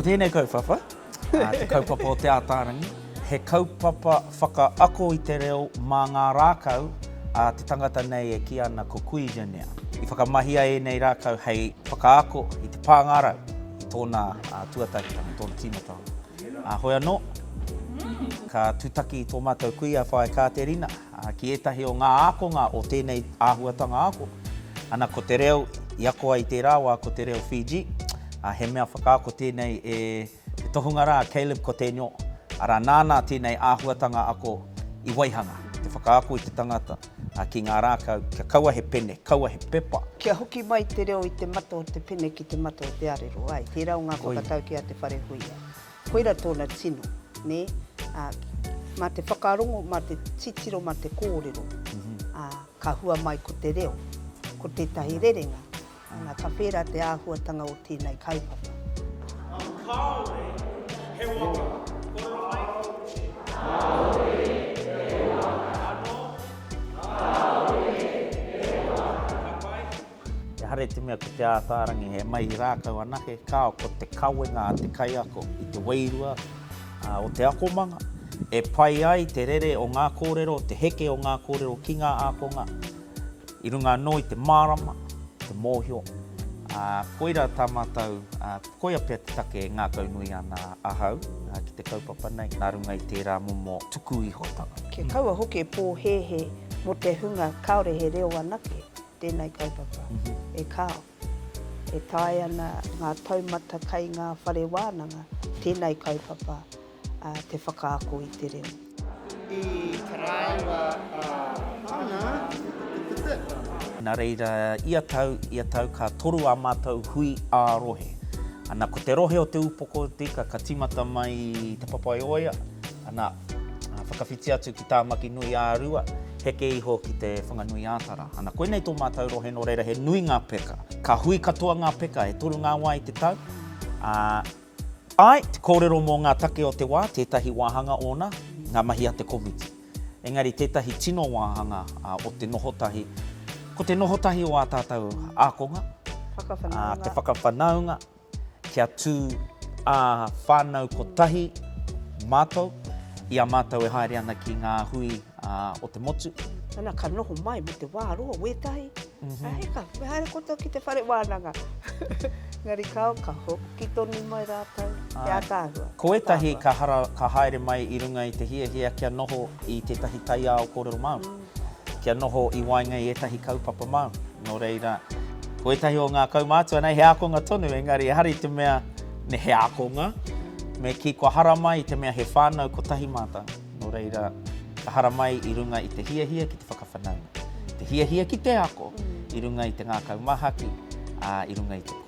Ko tēnei kaupapa, te kaupapa o Te Ātaarangi, he kaupapa whakaako i te reo mā ngā rākau a te tangata nei e kī ana ko Kui Janea. I whakamahia ēnei rākau hei whakaako i te pāngarau i tōna tuatahitanga, tōna tīmatanga. Ā, hoi anō, ka tūtaki tō mātou kuia Whaea Kāterina ki ētahi o ngā ākonga o tēnei āhuatanga ako. Ana, ko te reo i ako ai i tērā wā ko te reo Fiji, ā, he mea whakaako tēnei e te tohunga rā, Caleb Kotenyo, arā, nāna tēnei āhuatanga ako i waihanga, te whakaako i te tangata ki ngā rākau, kia kaua he pene, kaua he pepa. Kia hoki mai te reo i te mata o te pene ki te mata o te arero, āe, tērā o ngā whakataukī a Te Wharehuia. Koira tōna tino, nē? Ā, mā te whakarongo, mā te titiro, mā te kōrero, ā, ka hua mai ko te reo, ko tētahi rerenga. Ana, ka whērā te āhuatanga o tēnei kaupapa. Kāore he waka. Kōrero mai. Kāore he waka. Anō. Kāore he waka. Ka pai. Ehara i te mea ko te ātaarangi he mahi rākau anake, kāo, ko te kawenga a te kaiako i te wairua o te akomanga, e pai ai te rere o ngā kōrero, te heke o ngā kōrero ki ngā ākonga, I runga anō i te mārama, te mōhio, ā, koirā tā mātou, ā, koia pea te take e ngākaunui ana ahau ki te kaupapa nei, nā runga i tērā momo tuku ihotanga. Kia kaua hoki e pōhēhē mō te hunga kāore he reo anake tēnei kaupapa, e kāo. E taea ana ngā taumata kei ngā whare wānanga tēnei kaupapa te whakaako i te reo. I taraiwa a Hana te te te. Nā reira, ia tau, ia tau ka toru ā mātou hui ā-rohe. Ana, ko te rohe o Te Ūpoko o te Ika ka tīmata mai i Te Papaioea, ana, whakawhiti atu ki Tāmaki-nui-ā-Rua, heke iho ki Te Whanganui-ā-Tara. Ana, koinei tō mātou rohe nō reira he nui ngā peka. Ka hui katoa ngā peka, e toru ngā wā i te tau, ā, āe, te kōrero mō ngā take o te wā, tētahi wāhanga ōna, ngā mahi a te komiti. Engari tētahi tino wāhanga o te noho tahi, ko te noho tahi o ā tātou ākonga, ā, te whakawhanaunga, Kia tū ā-whānau kotahi mātou i a mātou e haere ana ki ngā hui o te motu. Nana, ka noho mai mo te wā roa wētahi. Mm -hmm. Heka, me haere koutou ki te whare wānanga. Engari kao, ka hoki tonu mai rātou. Te ātaahua. Ko ētahi ka, hara, ka haere mai i runga i te hiahia kia noho i tētahi taiao kōrero Māori. Mm. Kia noho i waenga i ētahi kaupapa Māori. Nō reira, ko ētahi o ngā kaumātua nei he ākonga tonu, engari ehara i te mea ne he ākonga, me kī kua haramai i te mea he whānau kotahi mātou. Nō reira, ka haramai i runga i te hiahia ki te whakawhanaunga, te hiahia ki te ako i runga i te ngākau mahaki, ā, i runga i te.